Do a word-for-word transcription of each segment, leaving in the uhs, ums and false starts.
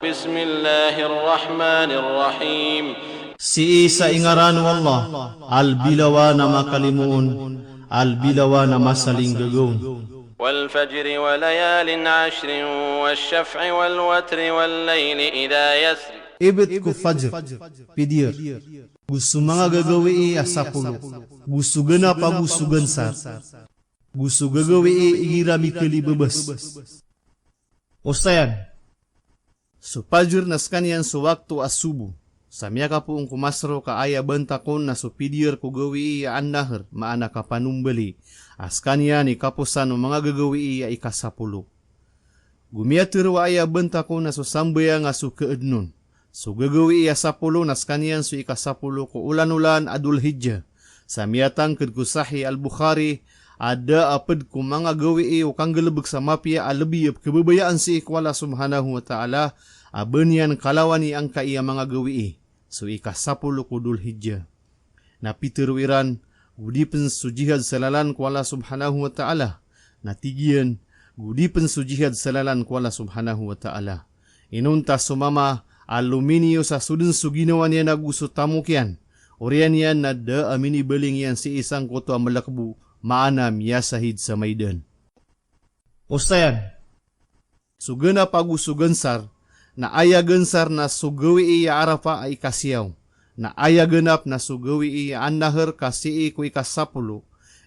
بسم الله الرحمن الرحيم. Sii sa ingaran o Allah, a lbilawan a makalimoon, a lbilawan a masalinggagawn. والفجر وليال عشر والشفع والوتر والليل إذا يسر. Ibt ko fajr, pidiyer, go so manga gagawii a sapolo, go so ganap ago so gansar, go so gagawii igira mikalibabas. Osayan, so fajr na skaniyan so wakto a sobo. Sa miyakapoon ko masrok a aya bantakon na so pidiyer ko gawii a an-nahr, maana kapanombali, a skaniyan i kaposan o manga gagawii a ikasapolo. Go miyatharo a aya bantakon na so sambayang a so kaadnon. So gagawii a sapolo na skaniyan so ikasapolo ko olan-olan a Dhul Hijjah. Sa miyatangkd ko Sahih Al-Bukhari a da a pd ko manga gawii o kanggalbk sa mapiya a lbi a pkhababayaan sii ko Allah Subhanahu wa Ta'ala a ba niyan kalawani angkai a manga gawii, so ikasapolo ko Dhul Hijjah. Na pitharo iran, go di pn so jihad sa lalan ko Allah Subhanahu wa Ta'ala. Na tig iyan, go di pn so jihad sa lalan ko Allah Subhanahu wa Ta'ala. Inonta so mama a lominiyo sa so dn so ginawa niyan ago so tamok iyan, oriyan iyan na da a minibaling iyan sii sangkoto a mlkbo, maana miyasahid sa maidan. Osayan, so ganap ago so gansar, na aya gansar na so gawii a Arafah a ikasiyaw, na aya ganap na so gawii a an-nahr ka sii ko ikasapolo.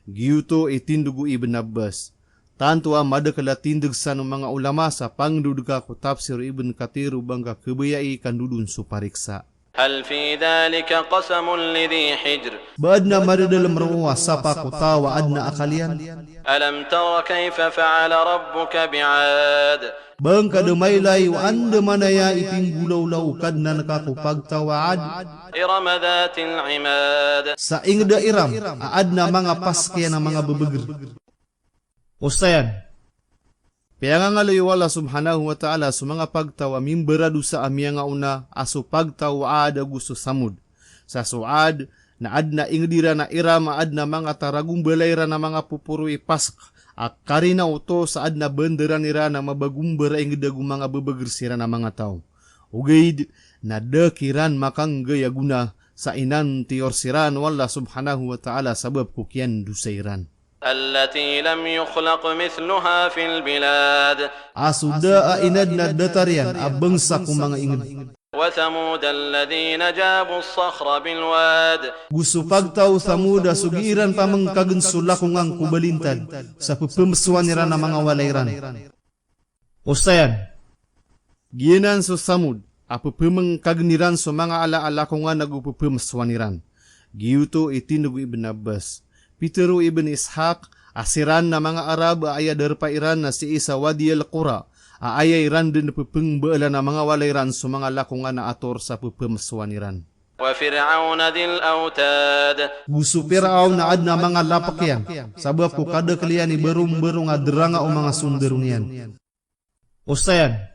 Giyoto i tindg o Ibn Abbas. Tanto a madakl a tindg san o manga ulama sa pangndod ka ko tafsir o Ibn Kathir o ba ngka khabayai ka ndodon so pariksa. هل في ذلك قسم لذي حجر. Ba adn a madadalm roo a sapa ko taw a adn a akal iyan? ألم تر كيف فعل ربك بعاد. Ba ngka da mailay o andamanaya i pinggolawla o Kadnan ka ko pagtaw a Ad? إرم ذات العماد. Sa ingd a Iram a adn a manga pask iyan a manga bbgr. Osayan, piyangangaloy o Allah Subhanahu wa Ta'ala so manga pagtaw a mimbaradosa a miyangaona a so pagtaw a Ad ago so Samud. Sa so Ad na adn a ingd iran a Iram a adn a manga taragombalay ran a manga poporo i pask a karina oto sa adn a bandaran iran a mabagombara ingd ago manga bbgr siran a manga taw. Ogaid na da kiran makanggay a gona sa inantiyor siran o Allah Subhanahu wa Ta'ala sabap ko kiyandosa iran. التي لم يخلق مثلها في البلاد. A so da a inadn a datar iyan a bangsa ko manga ingd. وثمود الذين جابوا الصخر بالواد. Go so pagtaw o Thamud a so giiran pamngkagn so lakongan ko balintad sa ppmsowan iran a manga walay ran. Osayan, giyanan so Samud a ppmngkagn iran so manga ala a lakongan ago ppmsowan iran. Giyoto i tindg o Ibn Abbas. Pitharo o Ibn Ishaq a siran na manga Arab a aya darpa iran na sii sa Wadi al-Qura a aya iran dn ppngbaalan a manga walay ran so manga lakongan a ator sa ppmsowan iran. وفرعون ذي الأوتاد. Go so Piraon a adn a manga lapk iyan sabap ko kadakl iyan i barombarong a dranga o manga sondaro niyan. Osayan,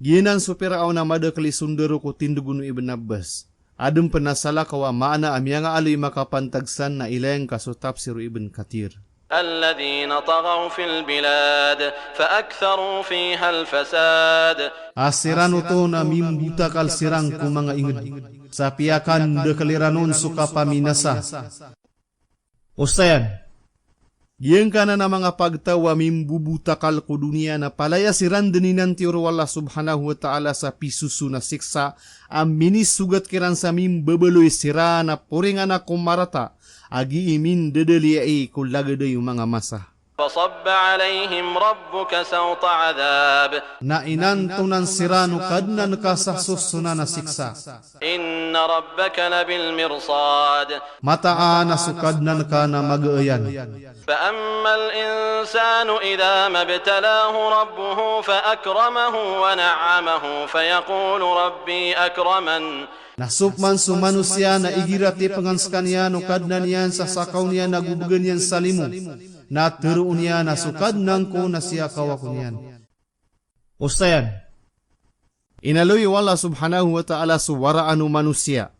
giyanan so Piraon a madakl i sondaro ko tindgon o Ibn Abbas. Adn pn a salakaw a maana a miyangaaloy makapantag san na ilay ngka so tafsir o Ibn Kathir. الذين طغوا في البلاد فأكثروا فيها الفساد. A siran oto na mimbotakal siran ko manga ingd sa piyakandakl iran on so kapaminasa. Osayan, giyangkanan a manga pagtaw a mimbobotakal ko doniya na palaya siran dn inantiyor o Allah Subhanahu wa Ta'ala sa pisoson a siksa a minisogat kiran sa mimbabaloy siran a poringan a ko marata a gii mindadaliya i ko lagid o manga masa. فصب عليهم ربك سوط عذاب. Na inantonan siran o Kadnan ka sa sosonan a siksa. إن ربك لبالمرصاد. Mataan a so Kadnan ka na magaayan. فأما الإنسان إذا ما ابتلاه ربه فأكرمه ونعمه فيقول ربي أكرمن. Na so pman so manosiya na igira tipengan skaniyan o Kadnan iyan sa sakaw niyan ago bgan iyan sa limo, na tharoon iyan a so Kadnan ko na siyakaw ako niyan. Osayan, inaloy o Allah Subhanahu wa Ta'ala so waraan o manosiya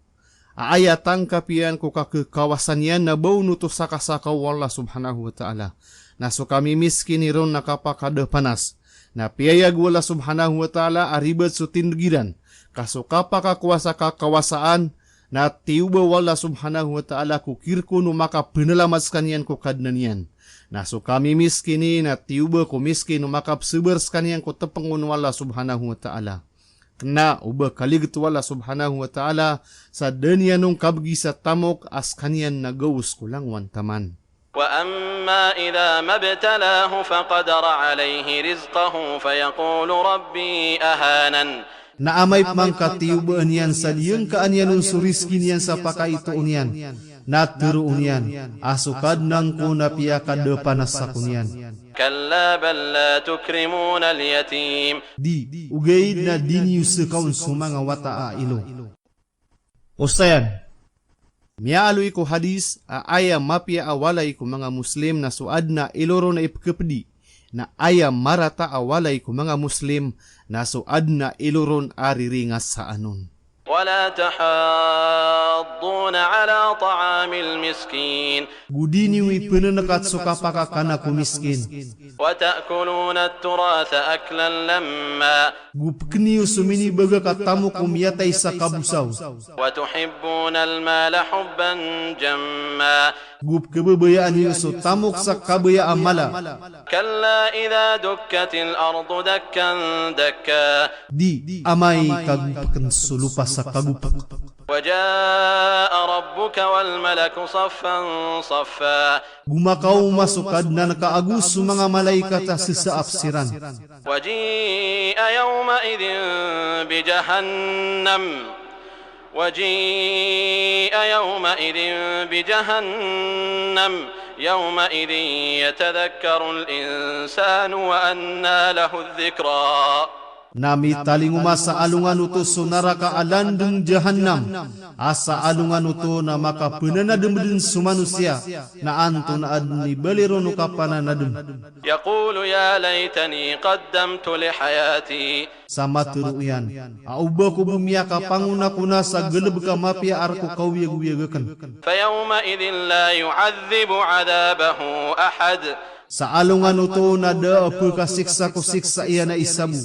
a aya tangkap iyan ko kakekawasan iyan na ba on oto sakasakaw o Allah Subhanahu wa Ta'ala. Na so kamimiskin iron na kapakadapanas, Na piyayag o Allah Subhanahu wa Ta'ala a ribat so tindg iran, ka so kapakakowa sa kakawasaan, na tiyoba o Allah Subhanahu wa Ta'ala ko kirkon o makapanalamat skaniyan ko Kadnan iyan. Na so kamimiskini, na tiyoba ko miskin o makapsabar skaniyan ko tpngon o Allah Subhanahu wa Ta'ala. Kna o ba kaligat o Allah Subhanahu wa Ta'ala sa da niyan on kabgi sa tamok a skaniyan na gaos ko langowan taman. وأما إذا ما ابتلاه فقدر عليه رزقه فيقول ربي أهانن. Na amay pman ka tiyobaan iyan sa liyangkaan iyan on so rizki niyan sa pakaitoon iyan, na tharoon iyan a so Kadnan ko na piyakadapanas ako niyan. كلا بل لا تكرمون اليتيم. Di, ogaid na di niyo sekaon so manga wata a ilo. Osayan, miyaaloy ko hadis a aya mapiya a walay ko manga Muslim na so adn a ilo ron a ipkhapdi, na aya marata a walay ko manga Muslim na so adn a ilo ron a riringasaan on. ولا تحاضون على طعام المسكين. Go di niyo ipnankat so kapakakana ko miskin. وتأكلون التراث أكلا لما. Go pkn iyo so minibagak a tamok o miyatay sa kabosaw. وتحبون المال حبا جما. Go pkhababayaan iyo so tamok sa kabaya a mala. كلا إذا دكت الأرض دكا دكا. Di, amay ka gopkn so lopa sa kagopk. وجاء ربك والملك صفا صفا. Go makaoma so Kadnan ka ago so manga malaikat a sasaap siran. وجيء يومئذ بجهنم. وجيء يومئذ بجهنم. يومئذ يتذكر الإنسان وأنى له الذكرى. Na mitalingoma sa alongan oto so naraka a landng Jahannam, a sa alongan oto na makapananadm dn so manosiya, na antonaa dn i bali ron o kapananadm. يقول يا ليتني قدمت لحياتي. Sa matharo iyan a oba ko bo miyakapangona-kona sa galbk a mapiya a rk o kaoyagoyag akn. فيومئذ لا يعذب عذابه أحد. Sa alongan oto na da a pkasiksa ko siksa iyan a isa bo.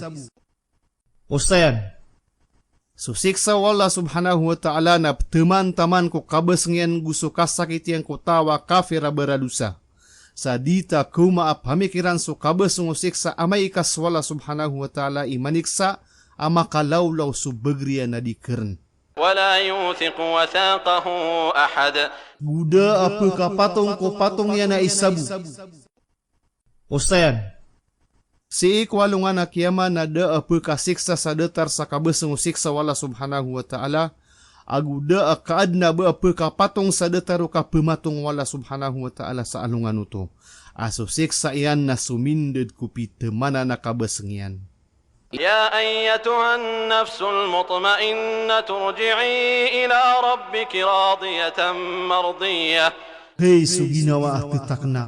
Osayan, so siksa o Allah Subhanahu wa Ta'ala na pthaman taman ko kabasng iyan go so kasakit iyan ko taw a kafir a baradosa. Sa di ta khaoma a pamikiran so kabasng o siksa amay ka so Allah Subhanahu wa Ta'ala i maniksa a makalawlaw so bagr iyan a di kharn. ولا يوثق وثاقه أحد. Go da a pkapatong ko patong iyan a isa bo. Osayan, sii ko alongan a kiyamat na da a pkasiksa sa datar sa kabasng o siksa o Allah Subhanahu wa Ta'ala, ago da a kaadn a ba a pkapatong sa datar o kapmatong o Allah Subhanahu wa Ta'ala sa alongan oto. A so siksa iyan na somindad ko pithamanan a kabasng iyan. يا أيتها النفس المطمئنة ارجعي إلى ربك راضية مرضية. Hay so ginawa a ttakna,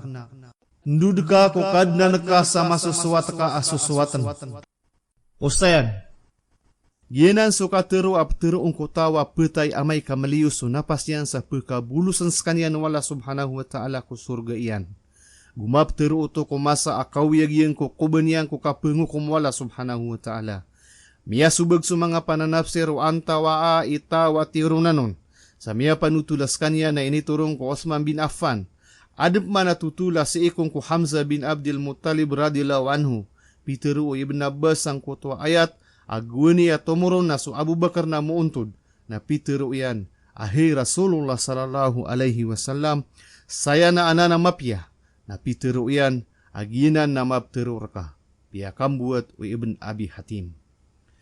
ndod ka ko Kadnan ka sa masosowat ka a sosowatn. Osayan, giyanan so katharo a ptharoon ko taw a pthay amay ka mliyo so napas iyan sa pkabolosan skaniyan o Allah Subhanahu wa Ta'ala ko sorga iyan. Go maptharo oto ko masa a kaoyag iyan ko koban iyan ko kapngokom o Allah Subhanahu wa Ta'ala. Miyasobag so manga pananapsir o antawaa i taw a tiyoronan on. Sa miyapanotol a skaniyan na initoron ko Uthman bin Affan. Adn pman a totol a sii kon ko Hamzah bin Abdil Muttalib radiyallahu anhu. Pitharo o Ibn Abbas sangkoto a ayat a gowani a tomoron na so Abu Bakar na moontod. Na pitharo iyan a hay Rasulullah sallallahu alaihi wasallam, saya na anan a mapiya. Na pitharo iyan a giyanan na maptharo rka. Piyakambowat o Ibn Abi Hatim.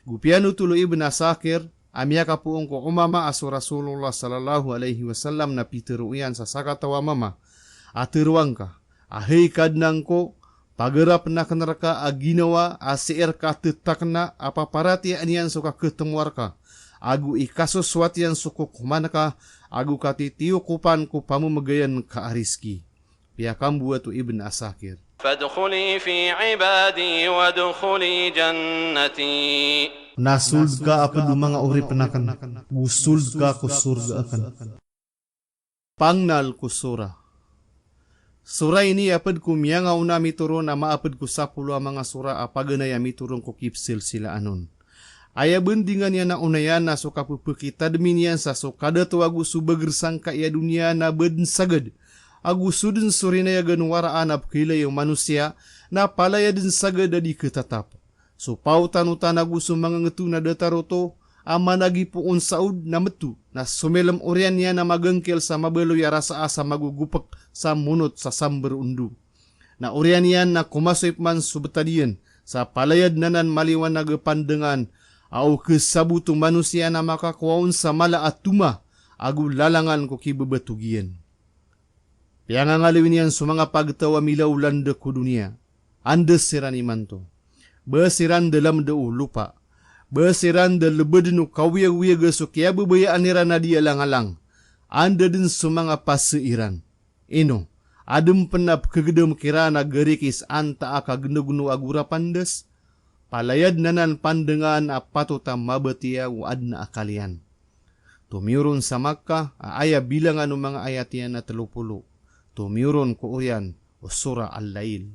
Go piyanotol o Ibn Asakir a miyakapoon ko Umamah a so Rasulullah sallallahu alaihi wasallam na pitharo iyan sa sakataw a mama a tharoang ka a hay Kadnan ko, pagarapn akn rka a ginawa a sii rka ttakna a paparatiyayaan iyan so kakhtmowa rka, ago ikasosowat iyan so kokoman ka, ago katitiyokopan ko pamamagayan ka a rizki. Piyakambowat o Ibn Asakir. فادخلي في عبادي وادخلي جنتي. Na sold ka a pd o manga oripn akn, go sold ka ko sorga akn. Pangnal ko surah. Sura ini a pd ko miyangaona a mitoro na maapd ko sapolo a manga sura a paganay a mitoro ko kipsilsilaan on. Aya bandingan iyan a onayan na so kapphakitadmi niyan sa so kadato ago so bagr sangkai a doniya na ba dn sagad, ago so dn so rinayagan o waraan a pkhailay o manosiya na palaya dn sagad a di khatatap. So paotanotan ago so manga ngto na datar oto a managipoon sa od na mto, na somilm oriyan iyan a magangkil sa mabaloy a rasa a sa magogopk sa monot sa sambr o ndo. Na oriyan iyan na komasoy pman so btad iyan sa palaya dn anan maliwanag a pandangan a o khasabot o manosiya na makakowa on sa mala a toma ago lalangan ko kibabatog iyan. Piyangangaloy niyan so manga pagtaw a mila o landa ko doniya. Anda siran imanto? Ba siran da lamda o lopa? Ba siran da lbadn o kawiyawiyaga so kiyababayaan iran a di alangalang? Anda dn so manga pasa iran? Ino, adn pn a pkhagdam kiran a garikis antaa ka gnogno ago rapandas? Palaya dn anan pandangan a patot a mabatiya o adn a akal iyan. Tomiyoron sa Makkah a aya bilangan o manga ayat iyan na tlo polo. Tomiyoron ko oriyan o Surah Al-Layl.